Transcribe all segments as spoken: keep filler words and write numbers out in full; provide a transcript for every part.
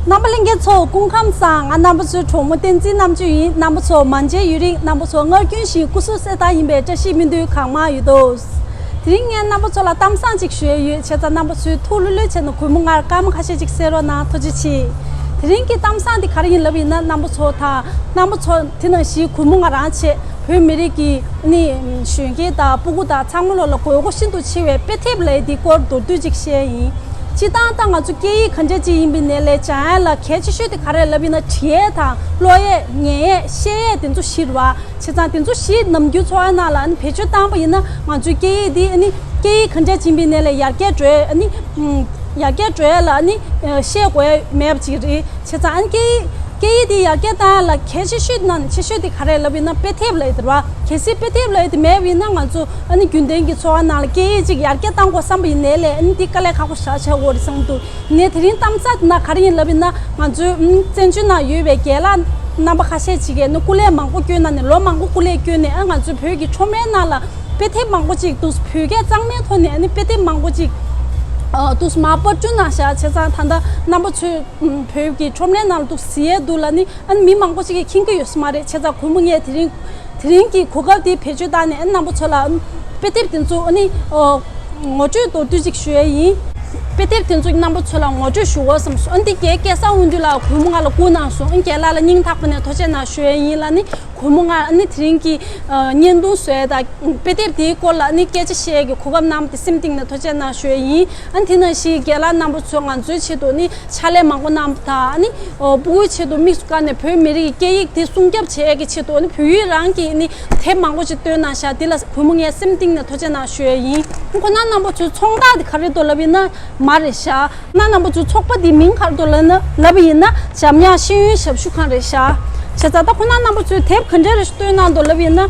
རྣམ་པ་ལྷན་རྒྱས་ཚོ་སྐུ་ཁམས་བཟང་། ང་རྣམ་པ་ཚོའི་གྲོགས་མོ་བསྟན་འཛིན་རྣམ་དཔྱོད་ཡིན། རྣམ་པ་ཚོ་མ་མཇལ་ཡུན་རིང་། རྣམ་པ་ཚོ་སྔར་རྒྱུན་བཞིན་སྐུ་གཟུགས་གསལ་ཐང་ཡིན་པའི་བཀྲ་ཤིས་སྨོན་འདུན་གང་མང་ཡོད་དོ། དེ་རིང་ངས་རྣམ་པ་ཚོ་ལ་གཏམ་བཟང་ཅིག་ཞུ་ཡས་ཡོད། བྱས་ཙང་རྣམ་པ་ཚོས་ཐུགས་ལྷོད་ལྷོད་བྱས་ནས་གུས་མོ་ལྔར་སྐར་མ་ཁ་ཤས་ཅིག་གསན་རོགས་གནང་། ཐུགས་རྗེ་ཆེ། དེ་རིང་གི་གཏམ་བཟང་འདི་ག་རེ་ཡིན་ལབ་ཡིན་ན། རྣམ་པ་ཚོ་དང་རྣམ་པ་ཚོ་དེ་ནང་བཞིན་གུས་མོ་ང་རང་བྱས། བོད་མི་རིགས་ཀྱི་ནི་གཞོན་སྐྱེས་དང་སྤུ་གུ་དང་ཚང་མ་ལོ་ལ་དགོས་མཁོ་ཤིན་ཏུ་ཆེ་བའི་དཔེ་དེབ་ལབ་ཡས་འདི་སྐོར་མདོར་བསྡུས་ཅིག་བཤད་ཡིན། སྤྱིར་བཏང་ད་ང་ཚོ་སྐད་ཡིག་ག་འདྲ་ཅིག་ཡིན་པའི་ནས་ལས་སྦྱང་ཡས་ལ་གལ་ཆེ་ཤོས་དེ་ག་རེ་ལབ་ཡིན་ན། འབྲི་ཡས་དང་ཀློག་ཡས་ཉན་ཡས་བཤད་ཡས་དེ་ཚོ་བཞི་རེད་བ། བྱས་ཙང་དེ་ཚོ་བཞི་ནམ་རྒྱུན་འཚོ་བའི་ནང་ལ་ཨ་ནི་བེད་སྤྱོད་བཏང་པ་ཡིན་ན། ང་ཚོའི་སྐད་ཡིག་འདི་ཨ་ནི་སྐད་ཡིག་ག་འདྲ་ཅིག་ཡིན་པའི་ནས་ལས་ཡར་རྒྱས་འགྲོ་ཡས་ཨ་ནི་ཡར་རྒྱས་འགྲོ་ཡས་ལ་ཨ་ནི་བཤད་དགོས་ཡས་མེད་པ་ཅིག་རེད། བྱས་ཙང་ཨ་ནི་སྐད་ཡིག་སྐད་ཡིག་འདི་ཡར་རྒྱས་བཏང་ཡས་ལ་གལ་ཆེ་ཤོས་ནང་ནས་ཆེ་ཤོས་དེ་ག་རེ་ལབ་ཡིན་ན། དཔེ་དེབ་ལབ་ཡས་དེ་རེད་བ། གལ་སྲིད་དཔེ་དེབ་ལབ་ཡས་དེ་མེད་པ་ཡིན་ན། ང་ཚོ་ཨ་ནི་རྒྱུན་ལྡན་གྱི་འཚོ་བ་ནང་ལ་སྐད་ཡིག་ཅིག་ཡར་རྒྱས་བཏང་དགོས་བསམ་པ་ཡིན་ནའི་ལས་ཨ་ནི་འདི་དཀའ་ལས་ཁག་པོ་ཞེ་དྲག་ཆགས་ཀྱི་ཡོད་རེད་བསམ་གྱི་འདུག་ངས་དེ་རིང་གཏམ་བཟང་དེ་ན་ག་རེ་ཡིན་ལབ་ཡིན་ན། ང་ཚོའི་ཨམ་བཙན་བྱོལ་ནང་ཡོད་པའི་རྒན་ལགས་རྣམ་པ་ཁ་ཤས་ཅིག་གིས་ནི་སྐུ་ལས་མང་པོ་བསྐྱོན་གནང་ནས། ལོ་མང་པོ་སྐུ་ལས་བསྐྱོན་ནས་ཨ་ང་ཚོའི་བོད་ཀྱི་ཁྲོམ་རའི་ནང་ལ་དཔེ་དེབ་མང་པོ་ཅིག་འདུག་བོད་སྐད་གཙང་མའི་ཐོག་ནས་ཨ་ནི་དཔེ་དེབ་མང་པོ་ཅིག་ཨ་འདུག་མར་པར་བསྐྲུན་གནང་བཞག་བྱས་ཙང་ད་ལྟ་རྣམ་པ་ཚོས་ཨམ་བོད་ཀྱི་ཁྲོམ་རའི་ནང་ལ་འདུག་གཟིགས་ཡས་འདུག་ལབ་ནི། ཨ་ནི་མི་མང་པོ་ཞིག་གིས་མཁྱེན་གྱི་ཡོད་ས་མ་རེད། བྱས་ཙང་གུས་མོ་ངས་དེ་རིང་དེ་རིང་གི་གོ་སྐབས་དེ་བེད་སྤྱོད་བཏང་ནས། ཨ་ནི་རྣམ་པ་ཚོ་ལ་ཨ་ནི་དཔེ་དེབ་དེ་ཚོ་ཨ་ནི་ཨོ་ངོ་སྤྲོད་མདོར་བསྡུས་ཅིག་ཞུ་ཡས་ཡིན། དཔེ་དེབ་དེ་ཚོ་རྣམ་པ་ཚོ་ལ་ངོ་སྤྲོད་ཞུ་དགོས་བསམ་སོང་། ཨ་ནི་དེ་རྒན་སྐལ་བཟང་དབང་འདུས་ལགས་གུས་མོ་ང་ལ་བསྐུར་གནང་སོང་། ཨ་ནི་རྒན་ལགས་ལ་སྙིང་ཐག་པ་ནས་ཐུགས་རྗེ་གནང་ཞུ་ཡས་ཡིན་ལབ་ནི། གུས་མོ་ང་ཨ་ནི་དེ་རིང་གི་ཨ་བརྙན་ཐུང་བཟོ་ཡས་དང་དཔེ་དེབ་དེའི་སྐོར་ལ་ཨ་ནི་སྐད་ཆ་བཤད་ཡས་ཀྱི་གོ་སྐབས་གནང་བ་དེ་སེམས་གཏིང་ནས་ཐུགས་རྗེ་གནང་ཞུ་ཡས་ཡིན། ཨ་ནི་དེ་ནང་བཞིན་རྒན་ལགས་རྣམ་པ་ཚོས་ང་ཚོའི་ཆེད་དུ་ནི་ཕྱག་ལས་མང་པོ་གནང་བ་དང་། ཨ་ནི་ཨོ་སྤུ་གུའི་ཆེད་དུ་དམིགས་སུ་བཀར་ནས་བོད་མི་རིགས་ཀྱི་སྐད་ཡིག་དེ་སྲུང་སྐྱོབ་བྱེད་ཡས་ཀྱི་ཆེད་དུ། ཨ་ནི་བོད་ཡིག་རང་གི་ནི་དེབ་མང་པོ་ཅིག་བཏོན་གནང་ཤག་དེ་ལ་གུས་མོ་ངས་སེམས་གཏིང་ནས་ཐུགས་རྗེ་གནང་ཞུ་ཡས་ཡིན། ཁོ་ན་རྣམ་པ་ཚོའི་ཚོགས་བདག་དེ་ག་རེ་འདུག་ལབ་ཡིན་ན་མ་རེད་ཤག་ན་རྣམ་པ་ཚོའི་ཚོགས་པ་དེ་མིང་ག་རེ་འདུག་ལབ་ན་ལབ་པ་ཡིན་ན། འཇམ་དབྱངས་ཤེས་ཡོན་ཞབས་ཞུ་ཁང་རེད་ཤག་བྱས་ཙང་ད་ཁོ་ན་རྣམ་པ་ཚོའི་དེབ་ག་འདྲ་རེ་བཏོན་གནང་འདུག་ལབ་ཡིན་ན།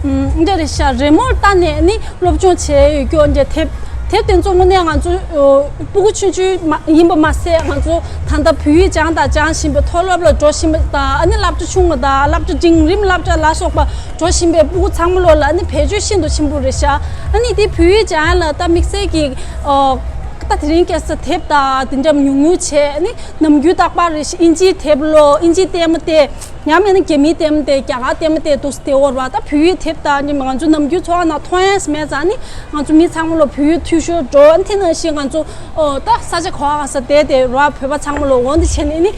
ཨམ་འདྲ་རེད་ཤག་རི་མོར་བལྟས་ནས་ནི་སློབ་སྦྱོང་བྱས་ཡོད་སྐྱོ་འདྲ། དེབ་དེབ་དེ་ཚོ་དངོས་གནས་ང་ཚོ་ཨོ་སྤུ་གུ་ཆུང་ཆུང་མ་ཡིན་པ་མ་ཟད། ང་ཚོ་ད་ལྟ་བོད་ཡིག་སྦྱངས་དང་སྦྱང་བཞིན་པའི་མཐོ་སློབ་ལ་འགྲོ་བཞིན་པ་དང་། ཨ་ནི་སློབ་གྲྭ་ཆུང་བ་དང་སློབ་གྲྭ་འབྲིང་རིམ་སློབ་གྲྭ་ལ་སོགས་པ་འགྲོ་བཞིན་པའི་སྤུ་གུ་ཚང་མ་ལོ་ལ་ཨ་ནི་བེད་སྤྱོད་ཤིན་ཏུ་ཆེན་པོ་རེད་ཤག་ཨ་ནི་དེ་བོད་ཡིག་སྦྱང་ཡ་ལ་ད་དམིགས་བསལ་གྱི་ཨོ་ད་དེ་རིང་ཁ་སང་དེབ་དང་དེ་འདྲ་ཉུང་ཉུང་བྱས། ཨ་ནི་ནམ་རྒྱུན་རྟག་པར་རེ་ཞིག་ཨིན་ཇིའི་དེབ་ཀློག་ཨིན་ཇིའི་ལྟད་མོ་བལྟས། ཡང་མིན་ན་རྒྱ་མིའི་ལྟད་མོ་བལྟས། རྒྱ་གར་ལྟད་མོ་བལྟས་འདུག་སེ་བལྟས་ཡོད་རེད་བ། ད་བོད་ཡིག་དེབ་དང་ནི་ང་ཚོ་ནམ་རྒྱུན་འཚོ་བ་ནང་མཐོང་ཡས་མེད་ཙང་ནི། ང་ཚོ་མི་ཚང་མ་ལོ་བོད་ཡིག་འཐུས་ཤོར་འགྲོ། ཨ་ནི་དེ་ནང་བཞིན་ང་ཚོ་ཨོ་ད་ས་ཆ་ག་བ་ག་ས་བསྡད་དེ་ར་བོད་པ་ཚང་མ་ལོ་འོང་དེ་བྱས་ནས་ནི།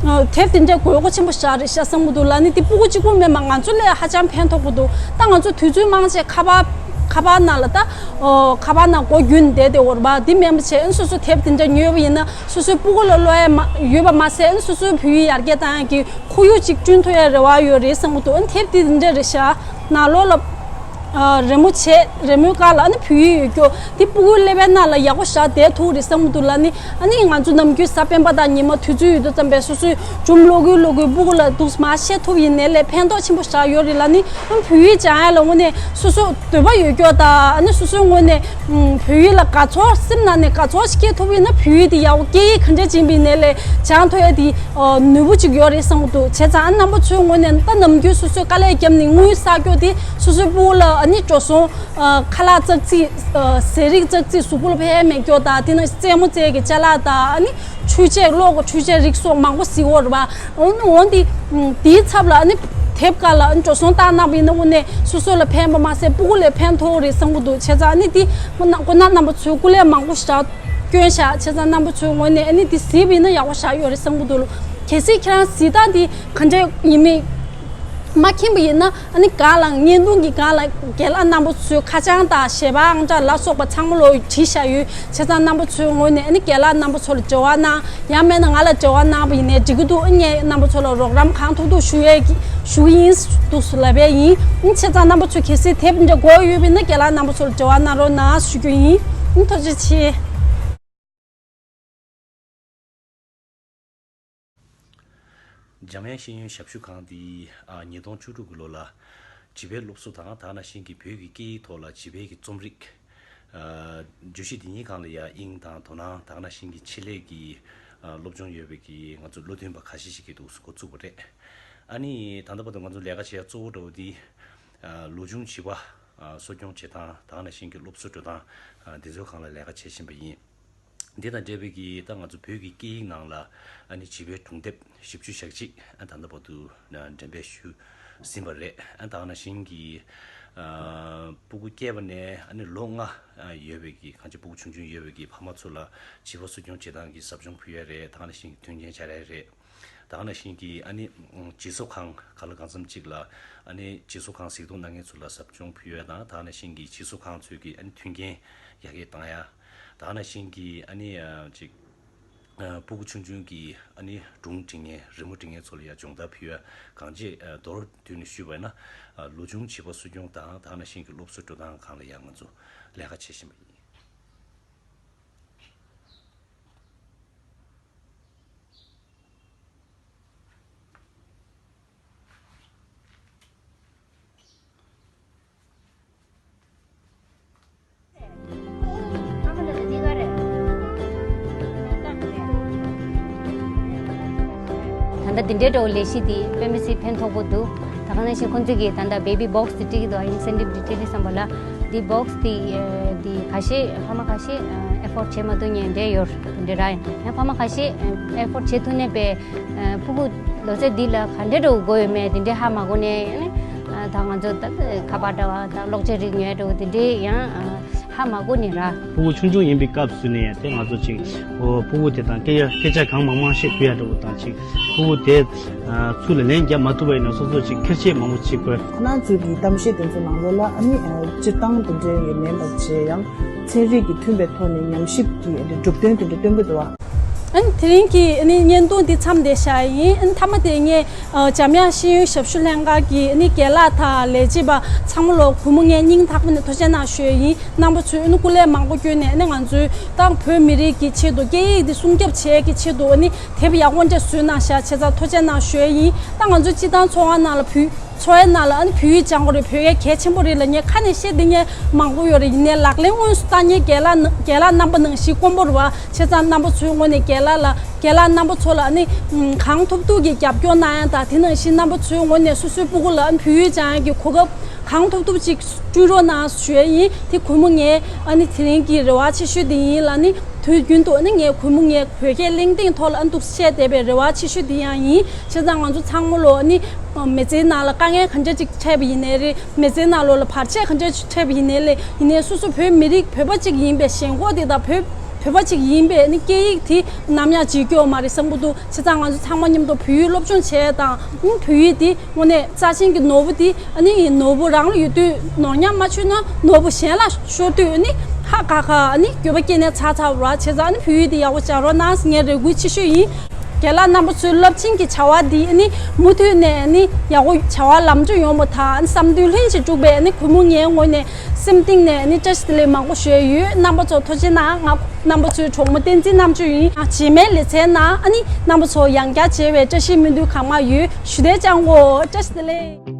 ཨོ་དེབ་དེ་འདྲ་དགོས་མཁོ་ཆེན་པོ་ཞེ་དྲག་རེད་ཤག་བསམ་གྱི་འདུག་ལབ་ནི། དེ་སྤུ་གུ་གཅིག་པུ་མིན་པ་ང་ཚོ་ལ་ཧ་ཅང་ཕན་ཐོགས་ཀྱི་འདུག་ད་ང་ཚོ་དུས་ཚོད་མང་ཆེ་ཁ་པར་ཁ་པར་ནང་ལ་ད་ཨོ་ཁ་པར་ནང་སྒོ་བརྒྱུད་ནས་བསྡད་དེ་ཡོད་རེད་བ། དེ་མིན་པ་བྱས་ཨ་ནི་སོ་སོའི་དེབ་དེ་འདྲ་ཉོས་པ་ཡིན་ན། སོ་སོའི་སྤུ་གུ་ལ་ཀློག་ཡས་མ་ཡོད་པ་མ་ཟད། ཨ་ནི་སོ་སོའི་བོད་ཡིག་ཡར་རྒྱས་བཏང་ཡས་ཀྱི་ཁོར་ཡུག་ཅིག་བསྐྲུན་ཐུབ་ཡས་རེ་བ་ཡོད་རེད་བསམ་གྱི་འདུག་ཨ་ནི་དེབ་དེ་འདི་འདྲ་རེད་ཤག་ནང་ལོགས་ལ་ཨ་རི་མོ་བྱས། རི་མོའི་སྒང་ལ་ཨ་ནི་བོད་ཡིག་ཡོད་སྐྱོ། དེ་སྤུ་གུ་ཀླད་པའི་ནང་ལ་ཡག་པོ་ཞེ་དྲག་བསྡད་ཐུབ་རེད་བསམ་གྱི་འདུག་ལབ་ནི། ཨ་ནི་ང་ཚོ་ནམ་རྒྱུན་གཟའ་སྤེན་པ་དང་ཉི་མ་དུས་ཚོད་ཡོད་དུས་ཙམ་པས་སོ་སོའི་སྒྲུང་ཀློག་གུ་ཀློག་གུ་སྤུ་གུ་ལ་འདུག་མར་བཤད་ཐུབ་ཡིན་ནའི་ལས་ཕན་ཐོགས་ཆེན་པོ་ཞེ་དྲག་ཡོད་རེད་ལབ་ནི། ཨ་ནི་བོད་ཡིག་སྦྱང་ཡས་ལ་དངོས་གནས་སོ་སོ་འདོད་པ་ཡོད་སྐྱོ་དང་། ཨ་ནི་སོ་སོའི་ངོས་ནས་ཨུམ་བོད་ཡིག་ལ་དགའ་ཚོར་སེམས་ནང་ནས་དགའ་ཚོར་ཞིག་སྐྱེ་ཐུབ་ཡིན་ན། བོད་ཡིག་དེ་ཡག་པོ་སྐད་ཡིག་ག་འདྲ་ཅིག་ཡིན་པའི་ནས་ལས་སྦྱང་ཐུབ་ཡ་དེ་ཨ་ནུས་པ་ཅིག་ཡོད་རེད་བསམ་གྱི་འདུག་བྱས་ཙང་ཨ་རྣམ་པ་ཚོའི་ངོས་ནས་ད་ནམ་རྒྱུན་སོ་སོའི་དཀའ་ལས་བརྒྱབ་ནས་དངུལ་བསགས་རྒྱུ་དེ་སོ་སོའི་སྤུ་གུ་ལ་ཨ་ནི་འགྲོ་སོང་ཨ་ཁ་ལག་ཙག་ཙིག་ཨ་ཟས་རིགས་ཙག་ཙིག་གཟུགས་པོ་ལ་ཕན་མེད་རྒྱུ་དང་། དེ་ནས་རྩེད་མོ་རྩེ་ཡ་གི་ཅ་ལག་དང་། ཨ་ནི་འཕྲུལ་ཆས་གློག་གི་འཕྲུལ་ཆས་རིགས་སོགས་མང་པོ་གཟིགས་ཡོད་རེད་པ། འོན་འོན་ཏེ་དེའི་ཚབ་ལ་ཨ་ནི་དེབ་སྒང་ལ་ཨ་ནི་འགྲོ་སོང་བཏང་གནང་བ་ཡིན་ན་དངོས་གནས་སོ་སོ་ལ་ཕན་པ་མ་ཟད་སྤུ་གུ་ལ་ཕན་ཐོགས་རེད་བསམ་གྱི་འདུག་བྱས་ཙང་ཨ་ནི་དེ་ཁོ་ན་ཁོ་ན་རྣམ་པ་ཚོས་སྐུ་ལས་མང་པོ་ཞེ་དྲག་བསྐྱོན་ཤག་བྱས་ཙང་རྣམ་པ་ཚོའི་ངོས་ནས་ཨ་ནི་དེ་གཟིགས་པ་ཡིན་ན་ཡག་པོ་ཞེ་དྲག་ཡོད་རེད་བསམ་གྱི་འདུག་གལ་སྲིད་ཁྱེད་རང་གཟིགས་སྟངས་དེ་ག་འདྲ་ཡིན་མིན་མ་མཁྱེན་པ་ཡིན་ན། ཨ་ནི་སྒང་ལ་བརྙན་ཐུང་གི་སྒང་ལ་རྒན་ལགས་རྣམ་པ་ཚོའི་ཁ་བྱང་དང་ཞལ་པར་ཨང་གྲངས་ལ་སོགས་པ་ཚང་མ་ལོ་བྲིས་བཞག་ཡོད། བྱས་ཙང་རྣམ་པ་ཚོའི་ངོས་ནས་ཨ་ནི་རྒན་ལགས་རྣམ་པ་ཚོ་ལ་འབྲེལ་བ་གནང་། ཡང་མིན་ན་ང་ལ་འབྲེལ་བ་གནང་བ་ཡིན་ནའི་འགྲིག་གི་འདུག་ཨ་ངས་རྣམ་པ་ཚོ་ལ་རོགས་རམ་གང་ཐུབ་ཐུབ་ཞུ་ཡས་ཀྱི་ཞུ་གི་ཡིན་འདུག་སེ་ལབ་པ་ཡིན། ཨ་བྱས་ཙང་རྣམ་པ་ཚོ་གལ་སྲིད་དེབ་འདྲ་དགོས་ཡོད་པ་ཡིན་ན་རྒན་ལགས་རྣམ་པ་ཚོ་ལ་འབྲེལ་བ་གནང་རོགས་གནང་ཞུ་རྒྱུ་ཡིན། ཨ་ཐུགས་རྗེ་ཆེ། འཇམ་དབྱངས་ཤེས་ཡོན་ཞབས་ཞུ་ཁང་འདི་ཨ་ཉིས་སྟོང་བཅུ་དྲུག་གི་ལོ་ལ་བྱིས་པའི་སློབ་གསོ་དང་། དེ་ནང་བཞིན་གྱི་བོད་ཀྱི་སྐད་ཡིག་ཐོག་ལ་བྱིས་པའི་གི་རྩོམ་རིག་ཨ་བརྗོད་གཞི་འདི་གཉིས་སྒང་ལ་ཡང་དབྱིངས་དང་དོ་སྣང་། དེ་ནང་བཞིན་གྱི་ཆེད་ལས་ཀྱི་ཨ་སློབ་སྦྱོང་ཡོད་པའི་གི་ང་ཚོ་བློ་མཐུན་པ་ཁ་ཤས་ཤིག་གིས་འདུག་སེ་འགོ་བཙུགས་པ་རེད། ཨ་ནི་ད་ལྟ་བར་དུ་ང་ཚོ་ལས་ཀ་བྱེད་ཡ་གཙོ་བོ་འདྲ་བོ་འདི་ཨ་ལོ་ཆུང་བྱིས་པ་ཨ་གསོ་སྐྱོང་བྱེད་སྟངས། དེ་ནང་བཞིན་གྱི་སློབ་གསོ་སྤྲོད་སྟངས་ཨ་འདི་ཚོའི་སྒང་ལ་ལས་ཀ་བྱེད་བཞིན་པ་ཡིན། འདི་དང་འབྲེལ་བའི་གི་ད་ང་ཚོ་བོད་ཀྱི་སྐད་ཡིག་ནང་ལ་ཨ་ནི་བྱིས་པའི་སྒྲུང་དེབ་བཞི་བཅུ་ཞེ་གཅིག་ཨ་ད་ལྟ་བར་དུ་འགྲེམས་སྤེལ་ཞུས་ཟིན་པ་རེད། ཨ་ད་ག་ནང་བཞིན་གྱི་ཨ་སྤུ་གུ་སྐྱེས་པ་ནས་ཨ་ནི་ལོ་ལྔ་ཨ་ཡོད་པའི་གི་གང་ཅི་སྤུ་གུ་ཆུང་ཆུང་ཡོད་པའི་གི་ཕ་མ་ཚོ་ལ་བྱིས་པ་གསོ་སྐྱོང་བྱེད་སྟངས་ཀྱི་ཟབ་སྦྱོང་ཕུལ་ཡ་རེད། ད་ག་ནང་བཞིན་གྱི་མཐུན་རྐྱེན་སྦྱར་ཡ་རེད། ད་ག་ནང་བཞིན་གྱི་ཨ་ནི་ཨ་བྱིས་གསོ་ཁང་ག་ལ་གང་འཚམ་ཅིག་ལ་ཨ་ནི་བྱིས་གསོ་ཁང་གཟིགས་མཐོང་གནང་མཁན་ཚོ་ལ་ཟབ་སྦྱོང་ཕུལ་ཡ་དང་། ད་ག་ནང་བཞིན་གྱི་བྱིས་གསོ་ཁང་ཚོས་ཀྱི་ཨ་ནི་མཐུན་རྐྱེན་ཡར་རྒྱས་བཏང་ཡ། ད་ག་ནང་བཞིན་གྱི་ཨ་ནི་ཨ་ཅིག་ཨ་སྤུ་གུ་ཆུང་ཆུང་གི་ཨ་ནི་སྒྲུང་འབྲི་མཁན་རི་མོ་འབྲི་མཁན་ཚོ་ལ་ཡང་སྦྱོང་བརྡར་ཕུལ་ཡ། གང་ཅི་ཨ་མདོར་བསྡུས་ནས་ཞུས་པ་ཡིན་ན་ཨ་ལོ་ཆུང་བྱིས་པ་གསོ་སྐྱོང་དང་། ད་ག་ནང་བཞིན་གྱི་སློབ་གསོ་སྤྲོད་སྟངས་སྒང་ལ་ཡང་ང་ཚོ་ལས་ཀ་བྱེད་བཞིན་པ་ཡིན། ད་ལྟ་འདི་འདྲའི་འདྲ་བོ་ལས་གཞི་དེ་དཔེ་མི་སྲིད་ཕན་ཐོགས་པོ་འདུག་ད་ག་ནང་བཞིན་ཁོང་ཚོས་ཀྱིས་ད་ལྟ་baby box དེ་སྤྲད་ཀྱི་འདུག incentive དེ་སྤྲད་དུས་ཙམ་པ་ལ། འདི་box དེ་ཨ་དེ་ཁ་ཤས་ཕ་མ་ཁ་ཤས་ཨ་afford བྱེད་མ་ཐུབ་མཁན་འདྲ་ཡོད་རེད། དེ་འདྲ་ར་ཡིན་ཡང་ཕ་མ་ཁ་ཤས་ཨ་afford བྱེད་ཐུབ་མཁན་པའི་ཨ་སྤུ་གུ་ལོ་ཚད་འདི་ལ་ག་འདྲ་འདྲ་བོ་དགོས་ཡོད་མེད་དེ་འདྲའི་ཧ་མ་གོ་ནས་ཨ་ནི་ཨ་ད་ང་ཚོ་ད་ཁ་པར་འདྲ་བ་དང་གློག་ཆས་རིགས་ཉོ་ཡ་འདྲ་བོ་དེ་འདྲའི་ཡང་ཨ་ཧ་མ་གོ་ནས་ར། སྤུ་གུ་ཆུང་ཆུང་ཡིན་པའི་སྐབས་སུ་ནས་ཡང་དེ་ང་ཚོ་ཅིག་ཨོ་སྤུ་གུ་དེ་དང་སྐད་ཡ་སྐད་ཆ་གང་མང་མང་བཤད་ཐུབ་ཡ་འདྲ་བོ་དང་། ཅིག་སྤུ་གུ་དེ་ཨ་ཚུར་ལ་ལན་རྒྱབ་མ་ཐུབ་པ་ཡིན་ན་སོ་སོ་ཅིག་ཁེར་ཆད་མང་པོ་བྱེད་དགོས། ཁོ་རང་ཚོའི་གི་གཏམ་བཤད་དེ་ཚོ་ནང་ལོགས་ལ་ཨ་ནི་ཨ་སྤྱིར་བཏང་དེ་འདྲའི་ཡོད་མེད་པ་བྱས་ཡང་ཚན་རིག་གི་མཐུན་པའི་ཐོག་ནས་ཉམས་ཞིབ་ཀྱི་ཨ་ནི་གྲུབ་དོན་དེ་འདྲ་སྟོན་གྱི་འདུག་བ། ཨ་ནི་དེ་རིང་གི་ཨ་ནི་བརྙན་ཐུང་འདི་མཚམས་བསྡད་བཞག་ཡིན། ཨ་ནི་མཐའ་མ་དེ་ངས་ཨ་འཇམ་དབྱངས་ཤེས་ཡོན་ཞབས་ཞུ་ལྷན་ཁང་གི་ཨ་ནི་རྒན་ལགས་དང་ལས་བྱེད་པ་ཚང་མ་ལོ་གུས་མོ་ངས་སྙིང་ཐག་པ་ནས་ཐུགས་རྗེ་གནང་ཞུ་ཡ་ཡིན། རྣམ་པ་ཚོས་ཨ་ནི་སྐུ་ལས་མང་པོ་བསྐྱོན་ནས་ཨ་ནི་ང་ཚོའི་ཏང་བོད་མི་རིགས་ཀྱི་ཆེད་དུ་སྐད་ཡིག་འདི་སྲུང་སྐྱོབ་བྱེད་ཡས་ཀྱི་ཆེད་དུ་ཨ་ནི་དེབ་ཡག་པོ་འདྲ་བཟོས་གནང་ཤག་བྱས་ཙང་ཐུགས་རྗེ་གནང་ཞུ་ཡ་ཡིན། ད་ང་ཚོ་སྤྱི་བཏང་འཚོ་བ་ནང་ལ་བོད་འཚོ་བའི་ནང་ལ་ཨ་ནི་བོད་ཡིག་སྦྱང་དགོས་རེད། བོད་སྐད་གལ་ཆེན་པོ་རེད་ལབ་མཁན་ཁ་ནས་བཤད་བསྡད་མཁན་མང་པོ་ཡོད་རེད། ཡིན་ནའི་ལག་ལེན་དངོས་སུ་བསྟར་མཁན་རྒན་ལགས་ན་རྒན་ལགས་རྣམ་པ་ནང་བཞིན་དཀོན་པོ་རེད་བ། བྱས་ཙང་རྣམ་པ་ཚོའི་ངོས་ནས་རྒན་ལགས་ལ་རྒན་ལགས་རྣམ་པ་ཚོ་ལ་ཨ་ནི་གང་ཐུབ་ཐུབ་ཀྱིས་རྒྱབ་སྐྱོར་གནང་ཡ་དང་། དེ་ནང་བཞིན་རྣམ་པ་ཚོའི་ངོས་ནས་སོ་སོའི་སྤུ་གུ་ལ་ཨ་ནི་བོད་ཡིག་སྦྱང་ཡ་གི་གོ་སྐབས་གང་ཐུབ་ཐུབ་ཅིག་བསྐྲུན་རོགས་གནང་ཞུ་ཡ་ཡིན། དེ་གུས་མོ་ངའི་ཨ་ནི་དེ་རིང་གི་རེ་བ་ཆེ་ཤོས་དེ་ཡིན་ལ། ཨ་ནི་དུས་རྒྱུན་དུ་ཨ་ནི་ངའི་གུས་མོ་ངའི་བོད་སྐད་གླེང་སྟེགས་ཐོག་ལ་ཨ་ནི་འདུག་བཤད་བསྡད་པའི་རེ་བ་ཆེ་ཤོས་དེ་ཡང་ཡིན། བྱས་ཙང་ང་ཚོ་ཚང་མ་ལོ་ཨ་ནི་མི་ཚེའི་ནང་ལ་དཀའ་ངལ་གང་འདྲ་ཅིག་འཕྲད་པ་ཡིན་ནའི་རེད། མི་ཚེའི་ནང་ལོ་ལ་བར་ཆད་གང་འདྲ་ཅིག་འཕྲད་པ་ཡིན་ནའི་ལས་ཡིན་ནའི་སོ་སོ་བོད་མི་རིགས་བོད་པ་ཅིག་ཡིན་པའི་ཞེན་ཁོག་དེ་དང་བོད་བོད་པ་ཅིག་ཡིན་པའི་ཨ་ནི་སྐད་ཡིག་དེ་ནམ་ཡང་བརྗེད་རྒྱུ་ཡོད་མ་རེད་བསམ་གྱི་འདུག་བྱས་ཙང་ང་ཚོ་ཚང་མ་མཉམ་དུ་བོད་ཡིག་སློབ་སྦྱོང་བྱས་དང་། ཨ་ནི་བོད་ཡིག་དེ་དངོས་གནས་རྩ་ཆེན་གྱི་ནོར་བུ་དེ་ཨ་ནི་ནོར་བུ་རང་ལ་ཡོད་དུས་ནོར་ཉམས་མ་ཆུད་ན་ནོར་བུ་གཞན་ལ་ཤོར་དུས་ཨ་ནི་ཧ་ཁ་ཁ་ཨ་ནི་འགྱོད་པ་སྐྱེས་ནས་ཚར་ཚར་བ་རེད། བྱས་ཙང་ཨ་ནི་བོད་ཡིག་དེ་ཡག་པོ་སྦྱང་རོགས་གནང་ཟེར་ངའི་རེ་སྐུལ་ཆེ་ཤོས་ཡིན། རྒན་ལགས་རྣམ་པ་ཚོའི་རླབས་ཆེན་གྱི་བྱ་བ་འདི་ཨ་ནི་མུ་མཐུད་ནས་ཨ་ནི་ཡག་པོ་བྱ་བ་ལམ་འགྲོ་ཡོང་བ་དང་། ཨ་ནི་བསམ་འདུན་ལྷུན་གྱིས་གྲུབ་པའི་ཨ་ནི་གུས་མོ་ངའི་ངོས་ནས་སེམས་གཏིང་ནས་ཨ་ནི་བཀྲ་ཤིས་བདེ་ལེགས་མང་པོ་ཞུ་ཡ་ཡོད། རྣམ་པ་ཚོ་ཐུགས་རྗེ་གནང་། ང་རྣམ་པ་ཚོའི་གྲོགས་མོ་བསྟན་འཛིན་རྣམ་དཔྱོད་ཡིན། རྗེས་མའི་ལེ་ཚན་ནང་ཨ་ནི་རྣམ་པ་ཚོ་ཡང་བསྐྱར་མཇལ་བའི་བཀྲ་ཤིས་སྨོན་འདུན་གང་མང་ཡོད། ཞུ་བདེ་ཅང་གོ། བཀྲ་ཤིས་བདེ་ལེགས།